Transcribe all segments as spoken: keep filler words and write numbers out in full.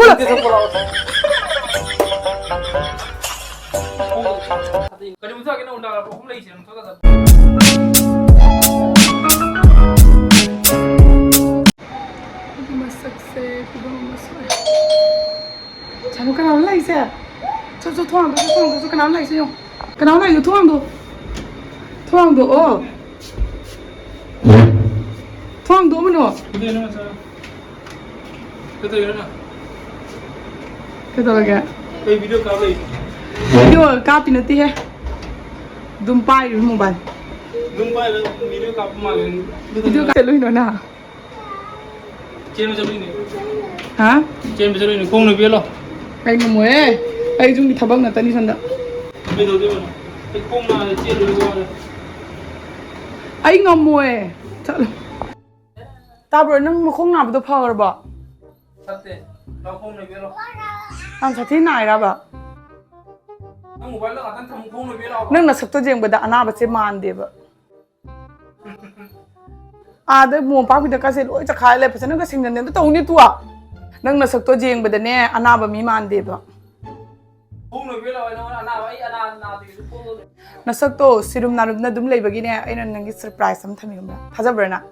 ꯅꯠꯇꯦ, ꯊꯣꯛꯄ ꯂꯥꯛꯑꯣ꯫ ꯀꯔꯤ ꯃꯨꯊꯛꯀꯦ? ꯅꯪ ꯎꯟꯗꯥ ꯑꯍꯨꯝ ꯂꯩꯁꯦ, ꯃꯨꯊꯛꯀꯗꯕ꯫ ꯑꯩꯒꯤ ꯃꯁꯛꯁꯦ ꯐꯤꯕꯝ ꯑꯃ ꯁꯣꯛꯑꯦ꯫ ꯁꯥꯅꯨ, ꯀꯅꯥꯅꯣ ꯂꯥꯛꯏꯁꯦ? ꯆꯣ, ꯆꯣ, ꯊꯣꯡ ꯍꯥꯡꯗꯣꯛꯑꯣ, ꯊꯣꯡ ꯍꯥꯡꯗꯣꯛꯑꯣ, ꯀꯅꯥꯅꯣ ꯂꯥꯛꯏꯁꯦ ꯌꯦꯡꯉꯣ꯫ ꯀꯅꯥꯅꯣ ꯂꯥꯛꯏꯁꯦ? ꯊꯣꯡ ꯍꯥꯡꯗꯣꯛꯑꯣ꯫ ꯊꯣꯡ ꯍꯥꯡꯗꯣꯛꯑꯣ꯫ ꯊꯣꯡ ꯍꯥꯡꯗꯣꯛꯑꯣ ꯀꯩꯅꯣ꯫ ꯀꯩꯗꯧꯔꯤꯅꯣ ꯅꯪ? ꯀꯩꯗꯧꯔꯒꯦ? ꯀꯩ video ꯀꯥꯞ ꯂꯩ? Video ꯀꯥꯞꯄꯤ ꯅꯠꯇꯦꯍꯦ꯫ ꯑꯗꯨꯝ ꯄꯥꯏꯔꯤꯕ mobile꯫ ꯑꯗꯨꯝ ꯄꯥꯏꯔ video ꯀꯥꯞꯄ ꯃꯥꯜꯂꯦ꯫ Video ꯀꯥꯞ ꯆꯠꯂꯨꯏꯅꯣ ꯅꯪ? ꯆꯦꯟꯕ ꯆꯠꯂꯨꯏꯅꯦ꯫ ꯍꯥ? ꯆꯦꯟꯕ ꯆꯠꯂꯨꯏꯅꯦ꯫ ꯈꯣꯡꯅ ꯄꯦꯜꯂꯣ꯫ ꯑꯩ ꯉꯝꯃꯣꯏꯌꯦ꯫ ꯑꯩ ꯌꯨꯝꯒꯤ ꯊꯕꯛ ꯉꯥꯛꯇꯅꯤ ꯁꯣꯝꯗ꯫ ꯀꯩꯗꯧꯗꯣꯏꯕ ꯅꯪ? ꯑꯩ ꯈꯣꯡ ꯅꯥꯔꯦ, ꯆꯦꯜꯂꯨꯔꯦ ꯋꯥꯔꯦ꯫ ꯑꯩ ꯉꯝꯃꯣꯏ꯫ ꯆꯠꯂꯣ꯫ ꯇꯥꯕ꯭ꯔꯣ? ꯅꯪ ꯃꯈꯣꯡ ꯅꯥꯕꯗꯣ ꯐꯈ꯭ꯔꯕꯣ? ꯐꯠꯇꯦ꯫ ꯂꯥꯎ ꯈꯣꯡꯅ ꯄꯦꯜꯂꯣ꯫ ꯌꯥꯝ ꯁꯥꯊꯤ ꯅꯥꯏꯔꯕ? ꯅꯪ mobile ꯗꯣ ꯉꯥꯛꯇꯪ ꯊꯝꯃꯨ, ꯈꯣꯡꯅ ꯄꯦꯜꯂꯣ ꯍꯥꯏꯕ꯫ ꯅꯪ ꯅꯁꯛꯇꯣ ꯌꯦꯡꯕꯗ ꯑꯅꯥꯕꯁꯦ ꯃꯥꯟꯗꯦꯕ꯫ ꯑꯥꯗ ꯃꯣꯝꯄꯥꯛ ꯐꯤꯗꯛꯀꯁꯦ ꯂꯣꯏ ꯆꯈꯥꯏ ꯂꯩ꯫ ꯐꯖꯅꯒ ꯁꯦꯡꯖꯟꯗꯦ꯫ ꯑꯝꯇ ꯇꯧꯅꯦ ꯇꯨ꯫ ꯅꯪ ꯅꯁꯛꯇꯣ ꯌꯦꯡꯕꯗꯅꯦ ꯑꯅꯥꯕ ꯃꯤ ꯃꯥꯟꯗꯦꯕ꯫ ꯈꯣꯡ ꯂꯣꯏꯕ ꯂꯥꯛꯑꯣ, ꯅꯉꯣꯟꯗ ꯑꯅꯥꯕ, ꯑꯩ ꯑꯅꯥ ꯅꯥꯗꯦ, ꯈꯣꯡ ꯂꯣꯏ-, ꯅꯁꯛꯇꯣ ꯁꯤꯔꯨꯝ ꯅꯥꯔꯨꯝꯅ ꯑꯗꯨꯝ ꯂꯩꯕꯒꯤꯅꯦ ꯑꯩꯅ ꯅꯪꯒꯤ surprise ꯑꯃ ꯊꯝꯃꯤ ꯈꯪꯕ꯭ꯔꯥ? ꯊꯥꯖꯕ꯭ꯔꯥ ꯅꯪ?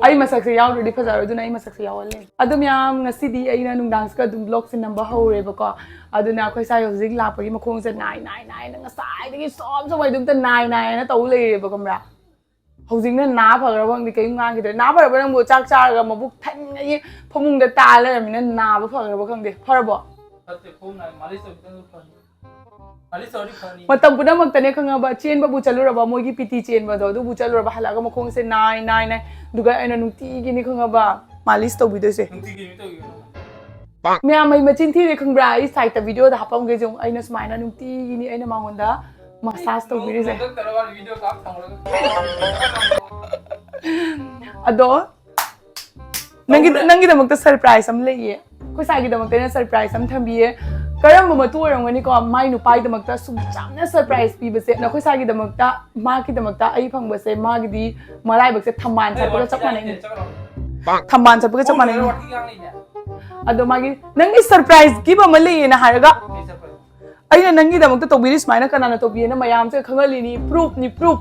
ꯑꯩ ꯃꯁꯛꯁꯦ ꯌꯥꯎꯗ꯭ꯔꯗꯤ ꯐꯖꯔꯣꯏ, ꯑꯗꯨꯅ ꯑꯩ ꯃꯁꯛꯁꯦ ꯌꯥꯎꯍꯜꯂꯦ꯫ ꯑꯗꯨ ꯃꯌꯥꯝ, ꯉꯁꯤꯗꯤ ꯑꯩꯅ ꯅꯨꯡꯗꯥꯡꯁꯤꯒ ꯑꯗꯨꯝ vlogꯁꯦ ꯅꯝꯕ ꯍꯧꯔꯦꯕꯀꯣ꯫ ꯑꯗꯨꯅ ꯑꯩꯈꯣꯏ ꯁ꯭ꯋꯥꯏ ꯍꯧꯖꯤꯛ ꯂꯥꯛꯄꯒꯤ ꯃꯈꯣꯡꯁꯦ ꯅꯥꯏ ꯅꯥꯏ ꯅꯥꯏꯅ ꯉꯁꯥꯏꯗꯒꯤ ꯁꯣꯝ ꯁꯣꯝ ꯑꯗꯨꯝꯇ ꯅꯥꯏ ꯅꯥꯏꯅ ꯇꯧ ꯂꯩꯔꯦꯕ, ꯈꯪꯕ꯭ꯔꯥ? ꯍꯧꯖꯤꯛꯅ ꯅꯥ ꯐꯈ꯭ꯔꯕ ꯈꯪꯗꯦ, ꯀꯔꯤꯝ ꯉꯥꯡꯈꯤꯗ꯭ꯔꯦ꯫ ꯅꯥ ꯐꯔꯕ ꯅꯪꯕꯨ? ꯆꯥꯛ ꯆꯥꯔꯒ ꯃꯕꯨꯛ ꯊꯟꯅꯒꯤ ꯐꯃꯨꯡꯗ ꯇꯥ ꯂꯩꯔꯝꯃꯤꯅ ꯅꯥꯕ ꯐꯈ꯭ꯔꯕ ꯈꯪꯗꯦ꯫ ꯐꯔꯕꯣ? ꯐꯠꯇꯦ, ꯈꯣꯡ ꯅꯥꯏ, ꯃꯥꯂꯤꯁ ꯇꯧꯕꯤꯗꯅ ꯐꯅꯤ꯫ ꯃꯥꯂꯤꯁ ꯇꯧꯔꯗꯤ ꯐꯅꯤ꯫ ꯃꯇꯝ ꯄꯨꯝꯅꯃꯛꯇꯅꯦ ꯈꯪꯉꯕ, ꯆꯦꯟꯕꯕꯨ ꯆꯠꯂꯨꯔꯕ, ꯃꯣꯏꯒꯤ PT ꯆꯦꯟꯕꯗꯣ, ꯑꯗꯨꯕꯨ ꯆꯠꯂꯨꯔꯕ, ꯍꯜꯂꯛꯑꯒ ꯃꯈꯣꯡꯁꯦ ꯅꯥꯏ ꯅꯥꯏ ꯅꯥꯏ꯫ ꯑꯗꯨꯒ ꯑꯩꯅ ꯅꯨꯡꯇꯤꯒꯤꯅꯤ ꯈꯪꯉꯕ ꯃꯥꯂꯤꯁ ꯇꯧꯕꯤꯗꯣꯏꯁꯦ꯫ ꯅꯨꯡꯇꯤꯒꯤ ꯇꯧꯕꯤꯌꯣ꯫ ꯃꯌꯥꯝ, ꯑꯩ ꯃꯆꯤꯟ ꯊꯤꯔꯦ ꯈꯪꯕ꯭ꯔꯥ? ꯑꯩ side ꯇ video ꯗ ꯍꯥꯞꯄꯝꯒꯦ ꯌꯦꯡꯉꯨ꯫ ꯑꯩꯅ ꯁꯨꯃꯥꯏꯅ ꯅꯨꯡꯇꯤꯒꯤꯅꯤ ꯑꯩꯅ ꯃꯉꯣꯟꯗ massage ꯇꯧꯕꯤꯔꯤꯁꯦ꯫ ꯅꯣꯛ-, ꯅꯣꯛ ꯇꯧꯔꯒ video ꯀꯥꯞ ꯊꯝꯃꯨꯔꯒ꯫ ꯑꯗꯣ, ꯅꯪꯒꯤ-, ꯇꯧꯔꯦ꯫ ꯅꯪꯒꯤꯗꯃꯛꯇ surprise ꯑꯃ ꯂꯩꯌꯦ꯫ ꯑꯩꯈꯣꯏ ꯁꯥꯏꯒꯤꯗꯃꯛꯇ ꯑꯩꯅ surprise ꯑꯃ ꯊꯝꯕꯤꯌꯦ꯫ ꯀꯔꯝꯕ ꯃꯇꯨ ꯑꯣꯏꯔꯝꯒꯅꯤꯀꯣ? ꯃꯥꯏ ꯅꯨꯄꯥꯒꯤꯗꯃꯛꯇ ꯁꯨꯛ ꯌꯥꯝꯅ surprise ꯄꯤꯕꯁꯦ꯫ ꯅꯈꯣꯏ ꯁꯥꯏꯒꯤꯗꯃꯛꯇ, ꯃꯥꯒꯤꯗꯃꯛꯇ ꯑꯩ ꯐꯪꯕꯁꯦ, ꯃꯥꯒꯤꯗꯤ ꯃꯔꯥꯏꯕꯛꯁꯦ ꯊꯝꯕꯥꯜ ꯑꯩ ꯁꯥꯠꯄꯒ ꯋꯥꯊꯤ ꯆꯞ ꯍꯥꯏꯅꯦ, ꯃꯥꯟꯅꯩꯅꯦ꯫ ꯆꯠꯈ꯭ꯔꯣ꯫ ꯊꯝꯕꯥꯜ ꯁꯥꯠꯄꯒ ꯆꯞ ꯃꯥꯟꯅꯩ꯫ ꯑꯗꯣ ꯃꯥꯒꯤ ꯅꯪꯒꯤ surprise gift ꯑꯃ ꯂꯩꯌꯦꯅ ꯍꯥꯏꯔꯒ ꯑꯩꯅ ꯅꯪꯒꯤꯗꯃꯛꯇ ꯇꯧꯕꯤꯔꯤ ꯁꯨꯃꯥꯏꯅ ꯀꯅꯥꯅ ꯇꯧꯕꯤꯌꯦꯅ ꯃꯌꯥꯝꯁꯦ ꯈꯪꯍꯜꯂꯤꯅꯤ꯫ Proofꯅꯤ, proof꯫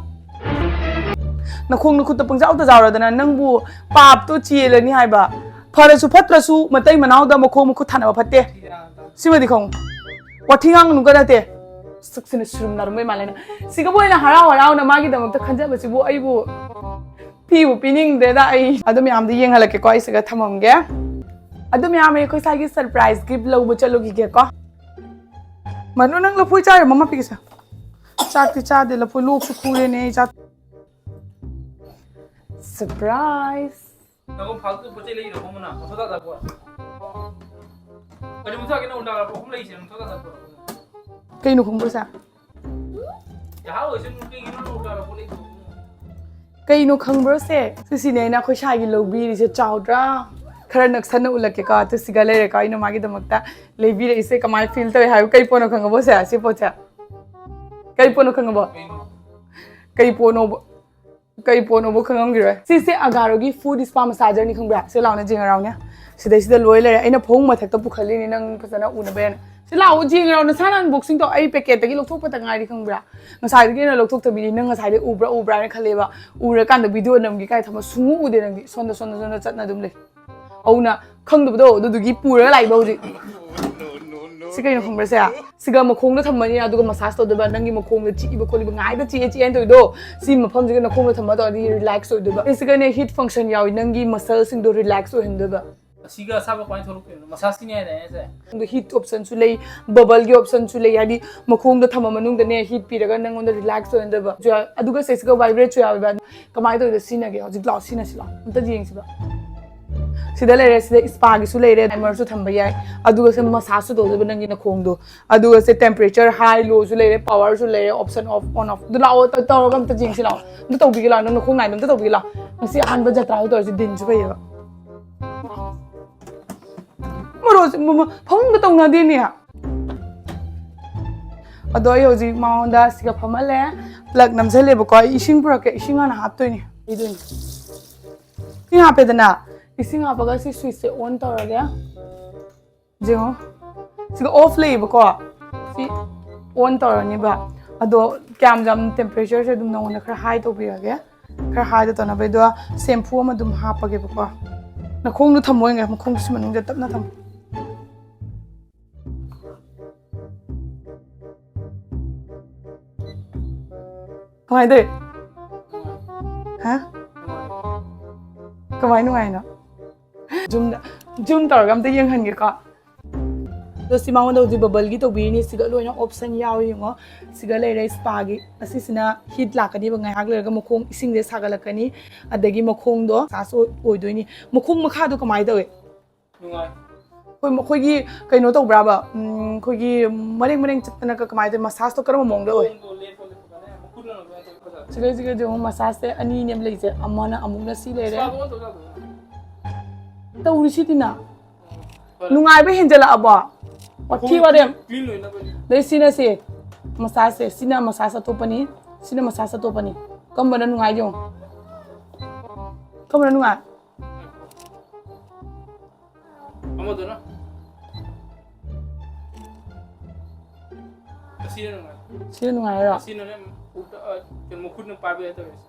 ꯅꯈꯣꯡ ꯅꯈꯨꯠꯇ ꯄꯪꯖꯥꯎꯗ ꯖꯥꯎꯔꯗꯅ ꯅꯪꯕꯨ ꯄꯥꯞꯇꯣ ꯆꯦꯜꯂꯅꯤ ꯍꯥꯏꯕ꯫ ꯐꯔꯁꯨ ꯐꯠꯇ꯭ꯔꯁꯨ ꯃꯇꯩ ꯃꯅꯥꯎꯗ ꯃꯈꯣꯡ ꯃꯈꯨꯠ ꯊꯥꯅꯕ ꯐꯠꯇꯦ꯫ ꯁꯤꯃꯗꯤ ꯈꯪꯉꯨ꯫ ꯋꯥꯊꯤ ꯉꯥꯡꯒꯅꯨꯒ ꯅꯠꯇꯦ꯫ ꯁꯛꯁꯤꯅ ꯁꯨꯔꯨꯝꯅꯔꯝꯕꯩ ꯃꯥꯜꯂꯦꯅ꯫ ꯁꯤꯒꯕꯨ ꯑꯩꯅ ꯍꯔꯥꯎ ꯍꯔꯥꯎꯅ ꯃꯥꯒꯤꯗꯃꯛꯇ ꯈꯟꯖꯕꯁꯤꯕꯨ ꯑꯩꯕꯨ ꯄꯤꯕꯨ ꯄꯤꯅꯤꯡꯗ꯭ꯔꯦꯗ ꯑꯩ꯫ ꯑꯗꯨ ꯃꯌꯥꯝꯗꯣ ꯌꯦꯡꯍꯜꯂꯛꯀꯦꯀꯣ, ꯑꯩ ꯁꯤꯒ ꯊꯝꯃꯝꯒꯦ꯫ ꯑꯗꯨ ꯃꯌꯥꯝ ꯑꯩꯈꯣꯏ ꯁ꯭ꯋꯥꯏꯒꯤ surprise gift ꯂꯧꯕ ꯆꯠꯂꯨꯈꯤꯒꯦꯀꯣ꯫ ꯃꯅꯨ, ꯅꯪ ꯂꯐꯣꯏ ꯆꯥꯔ ꯃꯃꯥ ꯄꯤꯒꯦꯁꯦ꯫ ꯆꯥꯛꯇꯤ ꯆꯥꯗꯦ, ꯂꯐꯣꯏ ꯂꯣꯛꯁꯨ ꯈꯨꯔꯦꯅꯦ ꯑꯩ ꯆꯥ-, surprise꯫ ꯅꯪ ꯐꯥꯜꯇꯨ ꯄꯣꯠ ꯆꯩ ꯂꯩꯔꯣ, ꯃꯃꯅ ꯃꯊꯣ ꯇꯥ ꯇꯥ ꯄꯣꯠ꯫ ꯀꯔꯤ ꯃꯊꯣ ꯀꯩꯅꯣ ꯎꯜꯇꯥ ꯄꯣꯠ ꯑꯍꯨꯝ ꯂꯩꯁꯦ, ꯃꯊꯣ ꯇꯥ ꯇꯥ ꯄꯣꯠ꯫ ꯀꯩꯅꯣ ꯈꯪꯕ꯭ꯔꯣ ꯁꯦ? ꯌꯥꯍꯧ ꯑꯣꯏꯁꯨ ꯀꯩꯒꯤꯅꯣ ꯎꯜꯇꯥ ꯄꯣꯠ ꯂꯩꯗꯣ? ꯀꯩꯅꯣ ꯈꯪꯕ꯭ꯔꯣ ꯁꯦ? ꯁꯤꯁꯤꯅꯦ ꯑꯩꯅ ꯑꯩꯈꯣꯏ ꯁꯥꯏꯒꯤ ꯂꯧꯕꯤꯔꯤꯁꯦ, ꯆꯥꯎꯗ꯭ꯔꯥ? ꯈꯔ ꯅꯛꯁꯟꯅ ꯎꯠꯂꯛꯀꯦꯀꯣ꯫ ꯑꯗꯨ ꯁꯤꯒ ꯂꯩꯔꯦꯀꯣ, ꯑꯩꯅ ꯃꯥꯒꯤꯗꯃꯛꯇ ꯂꯩꯕꯤꯔꯛꯏꯁꯦ꯫ ꯀꯃꯥꯏꯅ feel ꯇꯧꯋꯦ ꯍꯥꯏꯕ? ꯀꯩ ꯄꯣꯠꯅꯣ ꯈꯪꯉꯕꯣ ꯁꯦ? ꯁꯤ ꯄꯣꯠꯁꯦ ꯀꯩ ꯄꯣꯠꯅꯣ ꯈꯪꯉꯕꯣ? ꯀꯩ ꯄꯣꯠꯅꯣꯕ? ꯀꯩ ꯄꯣꯠꯅꯣꯕ ꯈꯪꯉꯝꯈꯤꯔꯣꯏ꯫ ꯁꯤꯁꯦ ꯑꯒꯥꯔꯣꯒꯤ foot spa massagerꯅꯤ, ꯈꯪꯕ꯭ꯔꯥ? ꯁꯤ ꯂꯥꯎꯅ ꯌꯦꯡꯉꯔꯥꯎꯅꯦ꯫ ꯁꯤꯗꯩꯁꯤꯗ ꯂꯣꯏ ꯂꯩꯔꯦ꯫ ꯑꯩꯅ ꯐꯃꯨꯡ ꯃꯊꯛꯇ ꯄꯨꯈꯠꯂꯤꯅꯤ ꯅꯪ ꯐꯖꯅ ꯎꯅꯕ ꯍꯥꯏꯅ꯫ ꯁꯤ ꯂꯥꯛꯑꯣ, ꯌꯦꯡꯉꯔꯥꯎ, ꯅꯁꯥꯅ unboxingꯗꯣ꯫ ꯑꯩ packetꯇꯒꯤ ꯂꯧꯊꯣꯛꯄꯇ ꯉꯥꯏꯔꯤ, ꯈꯪꯕ꯭ꯔꯥ? ꯉꯁꯥꯏꯗꯒꯤ ꯑꯩꯅ ꯂꯧꯊꯣꯛꯇꯕꯤꯅꯤ꯫ ꯅꯪ ꯉꯁꯥꯏꯗꯩ ꯎꯕ꯭ꯔꯥ ꯎꯕ꯭ꯔꯥ ꯍꯥꯏꯅ ꯈꯜꯂꯦꯕ꯫ ꯎꯔꯀꯥꯟꯗ video ꯅꯝꯒꯦ ꯀꯥꯏ ꯊꯝꯃ ꯁꯨꯡꯎ ꯎꯗꯦ ꯅꯪꯗꯤ꯫ ꯁꯣꯝꯗ, ꯁꯣꯝꯗ, ꯁꯣꯝꯗ ꯆꯠꯅ ꯑꯗꯨꯝ ꯂꯩ꯫ ꯑꯗꯨꯅ ꯈꯪꯗꯕꯗꯣ ꯑꯗꯨꯗꯨꯒꯤ ꯄꯨꯔꯒ ꯂꯥꯛꯏꯕ ꯍꯧꯖꯤꯛ꯫ ꯁꯤ ꯀꯩꯅꯣ ꯈꯪꯕ꯭ꯔꯥ ꯁꯦ? ꯁꯤꯒ ꯃꯈꯣꯡꯗ ꯊꯝꯃꯅꯤ, ꯑꯗꯨꯒ massage ꯇꯧꯗꯣꯏꯕ꯫ ꯅꯪꯒꯤ ꯃꯈꯣꯡꯗ ꯆꯤꯛꯏꯕ ꯈꯣꯠꯂꯤꯕ, ꯉꯥꯏꯗ ꯆꯤꯛꯑꯦ ꯆꯤꯛꯑꯦ ꯍꯥꯏꯅ ꯇꯧꯔꯤꯗꯣ, ꯁꯤ ꯃꯐꯝꯁꯤꯒ ꯅꯈꯣꯡꯗ ꯊꯝꯃ ꯇꯧꯔꯗꯤ relax ꯑꯣꯏꯗꯣꯏꯕ꯫ ꯁꯤꯒꯅꯦ heat function ꯌꯥꯎꯏ, ꯅꯪꯒꯤ muscleꯁꯤꯡꯗꯣ relax ꯑꯣꯏꯍꯟꯗꯣꯏꯕ꯫ ꯑꯁꯤꯒ ꯑꯁꯥꯕ ꯀꯃꯥꯏꯅ ꯊꯣꯛꯂꯛꯇꯣꯏꯅꯣ? Massageꯀꯤꯅꯦ ꯍꯥꯏꯗꯥꯏꯅꯦ ꯁꯦ? ꯑꯗꯣ heat optionꯁꯨ ꯂꯩ, bubbleꯒꯤ optionꯁꯨ ꯂꯩ, ꯍꯥꯏꯗꯤ ꯃꯈꯣꯡꯗ ꯊꯝꯃ ꯃꯅꯨꯡꯗꯅꯦ heat ꯄꯤꯔꯒ ꯅꯪꯉꯣꯟꯗ relax ꯑꯣꯏꯍꯟꯗꯣꯏꯕ꯫ ꯑꯗꯨꯒ ꯁꯤꯁꯤꯒ vibrateꯁꯨ ꯌꯥꯎꯋꯦꯕ꯫ ꯀꯃꯥꯏꯅ ꯇꯧꯔꯤꯅꯣ? ꯁꯤꯖꯤꯟꯅꯒꯦ ꯍꯧꯖꯤꯛ, ꯂꯥꯛꯑꯣ, ꯁꯤꯖꯤꯟꯅꯁꯤ ꯂꯥꯛꯑꯣ, ꯑꯝꯇ ꯌꯦꯡꯁꯤꯕ꯫ ꯁꯤꯗ ꯂꯩꯔꯦ, ꯁꯤꯗ spaꯒꯤꯁꯨ ꯂꯩꯔꯦ, timerꯁꯨ ꯊꯝꯕ ꯌꯥꯏ, ꯑꯗꯨꯒ ꯁꯤ massageꯁꯨ ꯇꯧꯗꯣꯏꯕ ꯅꯪꯒꯤ ꯅꯈꯣꯡꯗꯣ, ꯑꯗꯨꯒ ꯁꯤ temperature high lowꯁꯨ ꯂꯩꯔꯦ, powerꯁꯨ ꯂꯩꯔꯦ, option off on off꯫ ꯑꯗꯨ ꯂꯥꯛꯑꯣ, ꯇ-, ꯇꯧꯔꯒ ꯑꯝꯇ ꯌꯦꯡꯁꯤ ꯂꯥꯛꯑꯣ, ꯑꯝꯇ ꯇꯧꯕꯤꯒꯦ ꯂꯥꯛꯑꯣ, ꯅꯪ ꯅꯈꯣꯡ ꯅꯥꯏꯗꯣ ꯑꯝꯇ ꯇꯧꯕꯤꯒꯦ ꯂꯥꯛꯑꯣ꯫ ꯉꯁꯤ ꯑꯍꯥꯟꯕ ꯖꯇ꯭ꯔꯥꯁꯨ ꯇꯧꯔꯁꯤ, ꯗꯤꯟꯁꯨ ꯐꯩꯌꯦꯕ꯫ ꯃꯔꯣꯁꯦ ꯃ-, ꯃ-, ꯐꯃꯨꯡꯗ ꯇꯧꯅꯗꯦꯅꯦ꯫ ꯑꯗꯣ ꯑꯩ ꯍꯧꯖꯤꯛ ꯃꯉꯣꯟꯗ ꯁꯤꯒ ꯐꯝꯍꯜꯂꯦ, plug ꯅꯝꯁꯜꯂꯦꯕꯀꯣ꯫ ꯑꯩ ꯏꯁꯤꯡ ꯄꯨꯔꯛꯀꯦ, ꯏꯁꯤꯡ ꯍꯥꯟꯅ ꯍꯥꯞꯇꯣꯏꯅꯦ꯫ ꯏꯗꯣꯏꯅꯦ꯫ ꯏꯁꯤꯡ ꯍꯥꯞꯄꯦꯗꯅ, ꯏꯁꯤꯡ ꯍꯥꯞꯄꯒ ꯁꯤ switchꯁꯦ on ꯇꯧꯔꯒꯦ꯫ ꯌꯦꯡꯉꯣ, ꯁꯤꯒ off ꯂꯩꯌꯦꯕꯀꯣ꯫ ꯁꯤ on ꯇꯧꯔꯅꯤꯕ꯫ ꯑꯗꯣ ꯀꯌꯥꯝ ꯌꯥꯝ temperatureꯁꯦ ꯑꯗꯨꯝ ꯅꯉꯣꯟꯗ ꯈꯔ high ꯇꯧꯕꯤꯔꯒꯦ꯫ ꯈꯔ high ꯇꯧꯅꯕ ꯑꯩꯗꯣ shampoo ꯑꯃ ꯑꯗꯨꯝ ꯍꯥꯞꯄꯒꯦꯕꯀꯣ꯫ ꯅꯈꯣꯡꯗꯣ ꯊꯝꯃꯣ, ꯃꯈꯣꯡꯗꯣ ꯁꯤ ꯃꯅꯨꯡꯗ ꯇꯞꯅ ꯊꯝꯃꯣ꯫ ꯀꯃꯥꯏꯅ ꯇꯧꯋꯤ? ꯍꯥ? ꯀꯃꯥꯏ ꯅꯨꯡꯉꯥꯏꯅꯣ? Zoomꯗ, zoom ꯇꯧꯔꯒ ꯑꯝꯇ ꯌꯦꯡꯍꯟꯒꯦꯀꯣ꯫ ꯑꯗꯣ ꯁꯤ ꯃꯉꯣꯟꯗ ꯍꯧꯖꯤꯛ bubbleꯒꯤ ꯇꯧꯕꯤꯔꯤꯅꯤ꯫ ꯁꯤꯗ ꯂꯣꯏꯅ option ꯌꯥꯎꯋꯤ, ꯌꯦꯡꯉꯣ꯫ ꯁꯤꯗ ꯂꯩꯔꯦ spaꯒꯤ꯫ ꯑꯁꯤꯁꯤꯅ heat ꯂꯥꯛꯀꯅꯤꯕ, ꯉꯥꯏꯍꯥꯛ ꯂꯩꯔꯒ ꯃꯈꯣꯡ ꯏꯁꯤꯡꯁꯦ ꯁꯥꯒꯠꯂꯛꯀꯅꯤ꯫ ꯑꯗꯒꯤ ꯃꯈꯣꯡꯗꯣ massage ꯑꯣꯏ-, ꯑꯣꯏꯗꯣꯏꯅꯤ꯫ ꯃꯈꯣꯡ ꯃꯈꯥꯗꯣ ꯀꯃꯥꯏꯅ ꯇꯧꯋꯤ? ꯅꯨꯡꯉꯥꯏ꯫ ꯑꯩꯈꯣꯏ, ꯃꯈꯣꯏꯒꯤ ꯀꯩꯅꯣ ꯇꯧꯕ꯭ꯔꯥꯕ? ꯎꯝ, ꯑꯩꯈꯣꯏꯒꯤ ꯃꯔꯦꯡ ꯃꯔꯦꯡ ꯆꯠꯇꯅꯒ ꯀꯃꯥꯏꯅ ꯇꯧꯋꯤ? Massageꯇꯣ ꯀꯔꯝꯕ ꯃꯑꯣꯡꯗ ꯑꯣꯏ? ꯈꯣꯡꯗꯣ ꯂꯦꯞꯄ ꯂꯦꯞꯄꯒꯅꯦ, ꯃꯈꯨꯠꯅ ꯂꯣꯏꯅ ꯇꯧꯕ ꯐꯖꯅ꯫ ꯁꯤꯗꯩꯁꯤꯗ ꯌꯦꯡꯉꯣ, massageꯁꯦ ꯑꯅꯤꯅꯦꯕ ꯂꯩꯁꯦ꯫ ꯑꯃꯅ ꯑꯃꯨꯛꯅ ꯁꯤ ꯂꯩꯔꯦ꯫ ꯁꯥꯕ ꯑꯣꯟ ꯇꯧ ꯌꯥꯗꯕ꯭ꯔꯥ? ꯇꯧꯔꯤꯁꯤꯗꯤꯅ꯫ ꯐꯔꯦ꯫ ꯅꯨꯡꯉꯥꯏꯕ ꯍꯦꯟꯖꯜꯂꯛꯑꯕꯣ? ꯋꯥꯊꯤ ꯈꯣꯡ ꯋꯥꯔꯦꯝ꯫ Clean ꯑꯣꯏꯅꯕꯅꯤ꯫ ꯑꯗꯩ ꯁꯤꯅ ꯁꯤ, massageꯁꯦ꯫ ꯁꯤꯅ massage ꯑꯇꯣꯞꯄꯅꯤ, ꯁꯤꯅ massage ꯑꯇꯣꯞꯄꯅꯤ꯫ ꯀꯝꯕꯅ ꯅꯨꯡꯉꯥꯏ ꯌꯦꯡꯉꯣ꯫ ꯀꯝꯕꯅ ꯅꯨꯡꯉꯥꯏ? ꯑꯃꯗꯨꯅ? ꯑꯁꯤꯅ ꯅꯨꯡꯉꯥꯏ꯫ ꯁꯤꯅ ꯅꯨꯡꯉꯥꯏꯔꯣ? ꯑꯁꯤꯅꯅꯦ, ꯎꯛꯇ, ꯑ, ꯀꯩꯅꯣ, ꯃꯈꯨꯠꯅ ꯄꯥꯏꯕ ꯌꯥꯏ ꯇꯧꯔꯤꯁꯦ꯫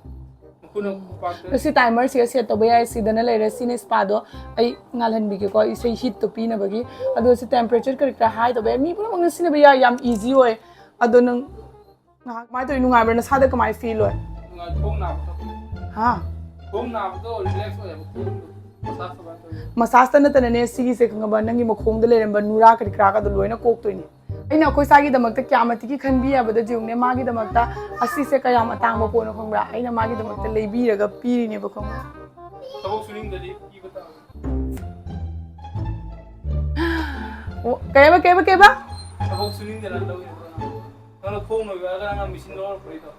ꯃꯈꯨꯠꯅ ꯈꯨꯄꯥꯛꯇ꯫ ꯑꯗꯣ ꯁꯤ timerꯁꯤꯒ set ꯇꯧꯕ ꯌꯥꯏ꯫ ꯁꯤꯗꯅ ꯂꯩꯔꯦ, ꯁꯤꯅ spaꯗꯣ꯫ ꯑꯩ ꯉꯥꯜꯍꯟꯕꯤꯒꯦꯀꯣ, ꯏꯁꯩ heatꯇꯣ ꯄꯤꯅꯕꯒꯤ꯫ ꯑꯗꯣ ꯁꯤ temperature ꯀꯔꯤ ꯀꯔꯥ high ꯇꯧꯕ ꯌꯥꯏ, ꯃꯤ ꯄꯨꯝꯅꯃꯛꯅ ꯁꯤꯖꯤꯟꯅꯕ ꯌꯥꯏ, ꯌꯥꯝ easy ꯑꯣꯏ꯫ ꯑꯗꯣ ꯅꯪ ꯉꯥꯏꯍꯥꯛ ꯀꯃꯥꯏꯅ ꯇꯧꯋꯤ? ꯅꯨꯡꯉꯥꯏꯕ꯭ꯔꯥ? ꯅꯁꯥꯗ ꯀꯃꯥꯏꯅ feel ꯑꯣꯏ? ꯅꯨꯡꯉꯥꯏ, ꯈꯣꯡ ꯅꯥꯕꯗꯣ꯫ ꯍꯥ? ꯈꯣꯡ ꯅꯥꯕꯗꯣ relax ꯑꯣꯏꯌꯦꯕ, ꯈꯣꯡꯗꯣ꯫ Massage ꯇꯧꯕ ꯇꯧꯋꯦ꯫ Massageꯇ ꯅꯠꯇꯅꯅꯦ, ꯁꯤꯒꯤꯁꯦ ꯈꯪꯉꯕ, ꯅꯪꯒꯤ ꯃꯈꯣꯡꯗ ꯂꯩꯔꯝꯕ ꯅꯨꯔꯥ ꯀꯔꯤ ꯀꯔꯥꯒꯗꯣ ꯂꯣꯏꯅ ꯀꯣꯛꯇꯣꯏꯅꯤ꯫ ꯑꯩꯅ ꯑꯩꯈꯣꯏ ꯏꯆꯥꯒꯤꯗꯃꯛꯇ ꯀꯌꯥꯝ ꯃꯇꯤꯛꯀꯤ ꯈꯟꯕꯤ ꯍꯥꯏꯕꯗ, ꯌꯦꯡꯉꯨꯅꯦ, ꯃꯥꯒꯤꯗꯃꯛꯇ ꯑꯁꯤꯁꯦ ꯀꯌꯥꯝ ꯑꯇꯥꯡꯕ ꯄꯣꯠꯅꯣ ꯈꯪꯕ꯭ꯔꯥ? ꯑꯩꯅ ꯃꯥꯒꯤꯗꯃꯛꯇ ꯂꯩꯕꯤꯔꯒ ꯄꯤꯔꯤꯅꯦꯕ, ꯈꯪꯕ꯭ꯔꯥ? ꯊꯕꯛ ꯁꯨꯅꯤꯡꯗꯗꯤ ꯄꯤꯕ ꯇꯥꯕꯅꯤ꯫ ꯑꯣ, ꯀꯩꯕ, ꯀꯩꯕ, ꯀꯩꯕ? ꯊꯕꯛ ꯁꯨꯅꯤꯡꯗꯅ ꯂꯧꯔꯤꯕ꯭ꯔꯣ ꯅꯪ? ꯅꯪꯅ ꯈꯣꯡ ꯅꯣꯏꯕ ꯍꯥꯏꯔꯒ ꯅꯪꯅ machine ꯂꯧꯔꯛꯄꯩꯗꯣ꯫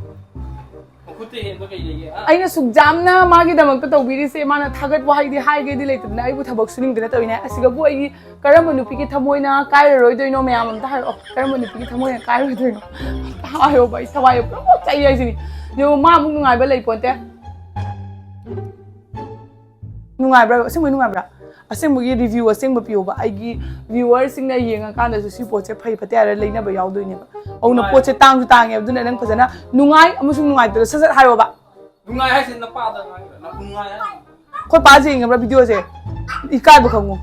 ꯃꯈꯨꯠꯇ ꯍꯦꯟꯕ ꯀꯩ ꯂꯩꯒꯦ, ꯍꯥ? ꯑꯩꯅ ꯁꯨꯛ ꯌꯥꯝꯅ ꯃꯥꯒꯤꯗꯃꯛꯇ ꯇꯧꯕꯤꯔꯤꯁꯦ, ꯃꯥꯅ ꯊꯥꯒꯠ ꯋꯥꯍꯩꯗꯤ ꯍꯥꯏꯒꯦꯗꯤ ꯂꯩꯇꯗꯅ, ꯑꯩꯕꯨ ꯊꯕꯛ ꯁꯨꯅꯤꯡꯗꯅ ꯇꯧꯔꯤꯅꯦ꯫ ꯑꯁꯤꯗꯕꯨ ꯑꯩꯒꯤ ꯀꯔꯝꯕ ꯅꯨꯄꯤꯒꯤ ꯊꯃꯣꯏꯅ ꯀꯥꯏꯔꯔꯣꯏꯗꯣꯏꯅꯣ? ꯃꯌꯥꯝ ꯑꯝꯇ ꯍꯥꯏꯔꯛꯑꯣ꯫ ꯀꯔꯝꯕ ꯅꯨꯄꯤꯒꯤ ꯊꯃꯣꯏꯅ ꯀꯥꯏꯔꯣꯏꯗꯣꯏꯅꯣ? ꯑꯝꯇ ꯍꯥꯏꯌꯣꯕ, ꯑꯩ ꯊꯋꯥꯏ ꯄꯨꯔꯥ ꯆꯥꯛꯏ ꯍꯥꯏꯁꯤꯅꯤ꯫ ꯌꯦꯡꯉꯣ, ꯃꯥ ꯑꯃꯨꯛ ꯅꯨꯡꯉꯥꯏꯕ ꯂꯩꯄꯣꯟꯇꯦ꯫ ꯅꯨꯡꯉꯥꯏꯕ꯭ꯔꯥ? ꯑꯁꯦꯡꯕꯩ ꯅꯨꯡꯉꯥꯏꯕ꯭ꯔꯥ? ꯑꯁꯦꯡꯕꯒꯤ ꯔꯤꯚ꯭ꯌꯨ ꯑꯁꯦꯡꯕ ꯄꯤꯌꯣꯕ꯫ ꯑꯩꯒꯤ ꯚ꯭ꯌꯨꯋꯔꯁꯤꯡꯅ ꯌꯦꯡꯉꯀꯥꯟꯗꯁꯨ ꯁꯤ ꯄꯣꯠꯁꯦ ꯐꯩ ꯐꯠꯇꯦ ꯍꯥꯏꯔ ꯂꯩꯅꯕ ꯌꯥꯎꯗꯣꯏꯅꯦꯕ꯫ ꯑꯗꯨꯅ ꯅꯨꯡꯉꯥꯏ꯫ ꯄꯣꯠꯁꯦ ꯇꯥꯡꯁꯨ ꯇꯥꯡꯉꯦ꯫ ꯑꯗꯨꯅ ꯅꯪ ꯐꯖꯅ ꯅꯨꯡꯉꯥꯏ ꯑꯃꯁꯨꯡ ꯅꯨꯡꯉꯥꯏꯇꯕ ꯁꯠ ꯁꯠ ꯍꯥꯏꯌꯣꯕ꯫ ꯅꯨꯡꯉꯥꯏ ꯍꯥꯏꯁꯦ ꯅꯄꯥꯗ ꯉꯥꯡꯉꯤꯔꯣ? ꯅꯪ ꯅꯨꯡꯉꯥꯏ ꯍꯥꯏ꯫ ꯑꯩꯈꯣꯏ ꯄꯥꯁꯦ ꯌꯦꯡꯉꯕ꯭ꯔꯥ ꯚꯤꯗꯤꯑꯣꯁꯦ? ꯏꯀꯥꯏꯕ ꯈꯪꯉꯨ꯫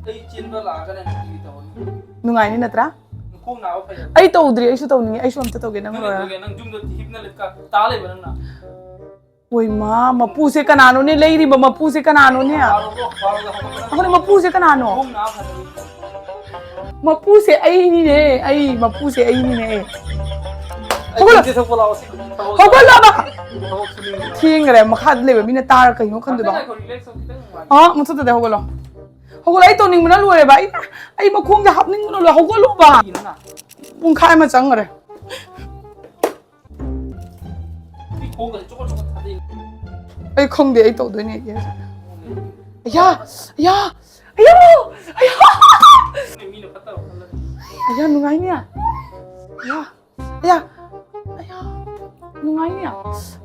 ꯑꯩ ꯆꯦꯟꯕ ꯂꯥꯛꯑꯒꯅꯦ ꯅꯨꯡꯇꯤꯒꯤ ꯇꯧꯔꯅꯤ꯫ ꯅꯨꯡꯉꯥꯏꯅꯤ ꯅꯠꯇ꯭ꯔꯥ? ꯅꯈꯣꯡ ꯅꯥꯕ ꯐꯩ꯫ ꯑꯩ ꯇꯧꯗ꯭ꯔꯤ, ꯑꯩꯁꯨ ꯇꯧꯅꯤꯡꯉꯤ, ꯑꯩꯁꯨ ꯑꯝꯇ ꯇꯧꯒꯦ ꯅꯪ ꯅꯪ ꯂꯣꯏꯔꯒ꯫ ꯇꯧꯒꯦ, ꯅꯪ ꯌꯨꯝꯗ ꯍꯤꯞꯅ ꯂꯩ-, ꯀ-, ꯇꯥ ꯂꯩꯕ ꯅꯪꯅ꯫ ꯍꯣꯏ ꯃꯥ, ꯃꯄꯨꯁꯦ ꯀꯅꯥꯅꯣꯅꯦ? ꯂꯩꯔꯤꯕ ꯃꯄꯨꯁꯦ ꯀꯅꯥꯅꯣꯅꯦ? ꯕꯥꯔꯣꯗꯣ, ꯕꯥꯔꯣꯗ ꯍꯧꯒꯠꯄ ꯅꯪ ꯑꯩꯈꯣꯏꯅ ꯃꯄꯨꯁꯦ ꯀꯅꯥꯅꯣ? ꯅꯈꯣꯡ ꯅꯥꯕ ꯐꯅꯕ꯫ ꯃꯄꯨꯁꯦ ꯑꯩꯅꯤꯅꯦ, ꯑꯩ ꯃꯄꯨꯁꯦ ꯑꯩꯅꯤꯅꯦ꯫ ꯑꯩ ꯍꯧꯒꯠꯂꯣ꯫ ꯌꯨꯝꯁꯦ ꯊꯣꯛꯄ ꯂꯥꯛꯑꯣ, ꯁꯤ ꯊꯕꯛ ꯍꯧꯒꯠꯂꯣꯕ꯫ ꯊꯕꯛ ꯁꯨꯅꯤꯡꯉꯦ꯫ ꯊꯦꯡꯈ꯭ꯔꯦ, ꯃꯈꯥꯗ ꯂꯩꯕ ꯃꯤꯅ ꯇꯥꯔ ꯀꯩꯅꯣ ꯈꯟꯗꯣꯏꯕ꯫ ꯉꯥꯛꯇꯪ ꯉꯥꯏꯈꯣ, relax ꯇꯧ, ꯈꯤꯇꯪ ꯅꯨꯡꯉꯥꯏ꯫ ꯑꯥ, ꯃꯊꯛꯇꯗꯤ ꯍꯧꯒꯠꯂꯣ꯫ ꯍꯧꯒꯠꯂꯣ, ꯑꯩ ꯇꯧꯅꯤꯡꯕꯅ ꯂꯣꯏꯔꯦꯕ꯫ ꯑꯩ, ꯑꯩ ꯃꯈꯣꯡꯁꯦ ꯍꯥꯞꯅꯤꯡꯕꯅ ꯂꯣꯏꯔꯦ꯫ ꯍꯧꯒꯠꯂꯣꯕ꯫ ꯀꯩꯒꯤꯅꯣ ꯅꯪ? ꯄꯨꯡꯈꯥꯏ ꯑꯃ ꯆꯪꯈ꯭ꯔꯦ꯫ ꯁꯤ ꯈꯣꯡꯒꯁꯦ ꯆꯣꯠ ꯆꯣꯠ ꯊꯥꯗꯩ꯫ ꯑꯩ ꯈꯪꯗꯦ, ꯑꯩ ꯇꯧꯗꯣꯏꯅꯦ ꯑꯩ ꯍꯧꯖꯤꯛ꯫ ꯑꯌꯥ, ꯑꯌꯥ, ꯑꯌꯥ, ꯑꯌꯥ꯫ ꯃꯤꯅ ꯐꯠꯇꯕ ꯈꯜꯂꯅꯤ꯫ ꯑꯌꯥ, ꯅꯨꯡꯉꯥꯏꯅꯦ꯫ ꯑꯌꯥ, ꯑꯌꯥ, ꯑꯌꯥ, ꯅꯨꯡꯉꯥꯏꯅꯦ꯫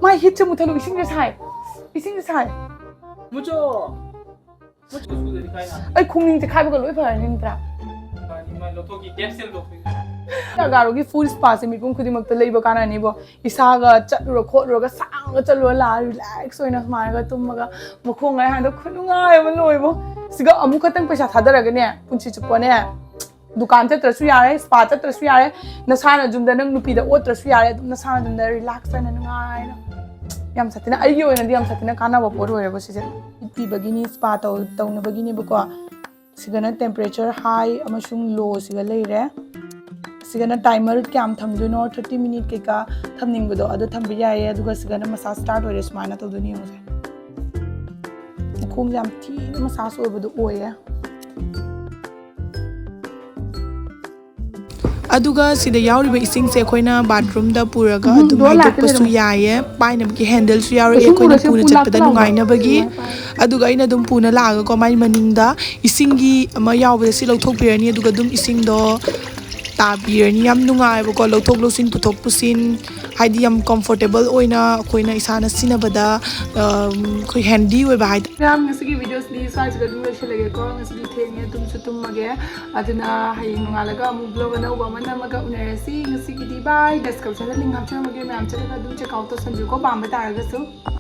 ꯃꯥꯏ ꯍꯤꯠꯁꯦ ꯃꯨꯊꯠꯂꯨ, ꯏꯁꯤꯡꯁꯦ ꯁꯥꯏ꯫ ꯏꯁꯤꯡꯁꯦ ꯁꯥꯏ꯫ ꯃꯨꯆꯣ꯫ ꯑꯩ ꯈꯣꯡꯅꯤꯡꯁꯦ ꯈꯥꯏꯕꯒ ꯂꯣꯏ ꯐꯔꯅꯤ ꯅꯠꯇ꯭ꯔꯥ? ꯐꯔꯅꯤ, ꯃꯥꯏ ꯂꯧꯊꯣꯛꯈꯤ, ꯀꯦꯞꯁꯦꯜ ꯂꯧꯊꯣꯛꯈꯤ꯫ ꯑꯒꯥꯔꯣꯒꯤ ꯐꯨꯜ ꯁ꯭ꯄꯥꯁꯦ ꯃꯤꯄꯨꯝ ꯈꯨꯗꯤꯡꯃꯛꯇ ꯂꯩꯕ ꯀꯥꯟꯅꯅꯤꯕꯣ꯫ ꯏꯁꯥꯒ ꯆꯠꯂꯨꯔ ꯈꯣꯠꯂꯨꯔꯒ ꯁꯥꯡꯅ ꯆꯠꯂꯨꯔ ꯂꯥꯛꯑ ꯔꯤꯂꯦꯛꯁ ꯑꯣꯏꯅ ꯁꯨꯃꯥꯏꯅꯒ ꯇꯨꯝꯃꯒ ꯃꯈꯣꯡꯒ ꯍꯥꯏꯗꯣ ꯈꯨꯅꯨꯡꯉꯥꯏ ꯑꯃ ꯂꯣꯏꯕꯣ꯫ ꯁꯤꯒ ꯑꯃꯨꯛ ꯈꯛꯇꯪ ꯄꯩꯁꯥ ꯊꯥꯗꯔꯒꯅꯦ ꯄꯨꯟꯁꯤ ꯆꯨꯞꯄꯅꯦ ꯗꯨꯀꯥꯟ ꯆꯠꯇ꯭ꯔꯁꯨ ꯌꯥꯔꯦ, ꯁ꯭ꯄꯥ ꯆꯠꯇ꯭ꯔꯁꯨ ꯌꯥꯔꯦ, ꯅꯁꯥꯅ ꯌꯨꯝꯗ ꯅꯪ ꯅꯨꯄꯤꯗ ꯑꯣꯠꯇ꯭ꯔꯁꯨ ꯌꯥꯔꯦ, ꯑꯗꯨꯝ ꯅꯁꯥꯅ ꯌꯨꯝꯗ ꯔꯤꯂꯦꯛꯁ ꯑꯣꯏꯅ ꯅꯨꯡꯉꯥꯏꯅ꯫ ꯌꯥꯝ ꯁꯥꯊꯤꯅ, ꯑꯩꯒꯤ ꯑꯣꯏꯅꯗꯤ ꯌꯥꯝ ꯁꯥꯊꯤꯅ ꯀꯥꯟꯅꯕ ꯄꯣꯠ ꯑꯣꯏꯔꯦꯕ ꯁꯤꯁꯦ꯫ ꯍꯤꯠ ꯄꯤꯕꯒꯤꯅꯤ, ꯁ꯭ꯄꯥ ꯇꯧ-, ꯇꯧꯅꯕꯒꯤꯅꯦꯕꯀꯣ꯫ ꯁꯤꯗꯅ temperature high ꯑꯃꯁꯨꯡ low ꯁꯤꯒ ꯂꯩꯔꯦ꯫ ꯁꯤꯒꯅ timer ꯀꯌꯥꯝ ꯊꯝꯗꯣꯏꯅꯣ, thirty minute ꯀꯩꯀꯥ ꯊꯝꯅꯤꯡꯕꯗꯣ ꯑꯗꯨ ꯊꯝꯕ ꯌꯥꯏꯌꯦ꯫ ꯑꯗꯨꯒ ꯁꯤꯒꯅ massage start ꯑꯣꯏꯔꯦ, ꯁꯨꯃꯥꯏꯅ ꯇꯧꯗꯣꯏꯅꯤ ꯌꯦꯡꯉꯨꯁꯦ꯫ ꯃꯈꯣꯡꯁꯦ ꯌꯥꯝ ꯊꯤꯅ massage ꯑꯣꯏꯕꯗꯣ ꯑꯣꯏꯌꯦ꯫ ꯑꯗꯨꯒ ꯁꯤꯗ ꯌꯥꯎꯔꯤꯕ ꯏꯁꯤꯡꯁꯦ ꯑꯩꯈꯣꯏꯅ ꯕꯥꯊꯔꯨꯝꯗ ꯄꯨꯔꯒ ꯑꯗꯨꯝ ꯍꯩꯗꯣꯛꯄꯁꯨ ꯌꯥꯏꯌꯦ꯫ ꯄꯥꯏꯅꯕꯒꯤ ꯍꯦꯟꯗꯜꯁꯨ ꯌꯥꯎꯔꯛꯑꯦ, ꯑꯩꯈꯣꯏꯅ ꯄꯨꯅ ꯆꯠꯄꯗ ꯅꯨꯡꯉꯥꯏꯅꯕꯒꯤ꯫ ꯑꯗꯨꯒ ꯑꯩꯅ ꯑꯗꯨꯝ ꯄꯨꯅ ꯂꯥꯛꯑꯒꯀꯣ ꯃꯥꯏ ꯃꯅꯤꯡꯗ ꯏꯁꯤꯡꯒꯤ ꯑꯃ ꯌꯥꯎꯕꯗ ꯁꯤ ꯂꯧꯊꯣꯛꯄꯤꯔꯅꯤ, ꯑꯗꯨꯒ ꯑꯗꯨꯝ ꯏꯁꯤꯡꯗꯣ ꯇꯥꯕꯤꯔꯅꯤ꯫ ꯌꯥꯝ ꯅꯨꯡꯉꯥꯏꯕꯀꯣ, ꯂꯧꯊꯣꯛ ꯂꯧꯁꯤꯟ, ꯄꯨꯊꯣꯛ ꯄꯨꯁꯤꯟ꯫ ꯍꯥꯏꯗꯤ ꯌꯥꯝ ꯀꯝꯐꯣꯔꯇꯦꯕꯜ ꯑꯣꯏꯅ ꯑꯩꯈꯣꯏꯅ ꯏꯁꯥꯅ ꯁꯤꯖꯤꯟꯅꯕꯗ ꯑꯩꯈꯣꯏ ꯍꯦꯟꯗꯤ ꯑꯣꯏꯕ ꯍꯥꯏꯇꯥꯔꯦ꯫ ꯃꯌꯥꯝ, ꯉꯁꯤꯒꯤ ꯚꯤꯗꯤꯑꯣꯁꯤꯗꯤ ꯁ꯭ꯋꯥꯏꯁꯤꯗ ꯑꯗꯨꯝ ꯂꯣꯏꯁꯤꯜꯂꯒꯦꯀꯣ꯫ ꯉꯁꯤꯗꯤ ꯊꯦꯡꯉꯦ, ꯇꯨꯝꯁꯨ ꯇꯨꯝꯃꯒꯦ꯫ ꯑꯗꯨꯅ ꯍꯌꯦꯡ ꯅꯣꯡꯉꯥꯜꯂꯒ ꯑꯃꯨꯛ ꯕ꯭ꯂꯣꯒ ꯑꯅꯧꯕ ꯑꯃ ꯅꯝꯃꯒ ꯎꯅꯔꯁꯤ꯫ ꯉꯁꯤꯒꯤꯗꯤ ꯕꯥꯏ꯫ ꯗꯤꯁꯀ꯭ꯔꯤꯞꯁꯟꯗ ꯂꯤꯡ ꯍꯥꯞꯆꯔꯝꯃꯒꯦ, ꯃꯌꯥꯝ ꯆꯠꯂꯒ ꯑꯗꯨꯝ ꯆꯦꯛ ꯑꯥꯎꯠ ꯇꯧꯁꯟꯕꯤꯌꯨꯀꯣ, ꯄꯥꯝꯕ ꯇꯥꯔꯒꯁꯨ꯫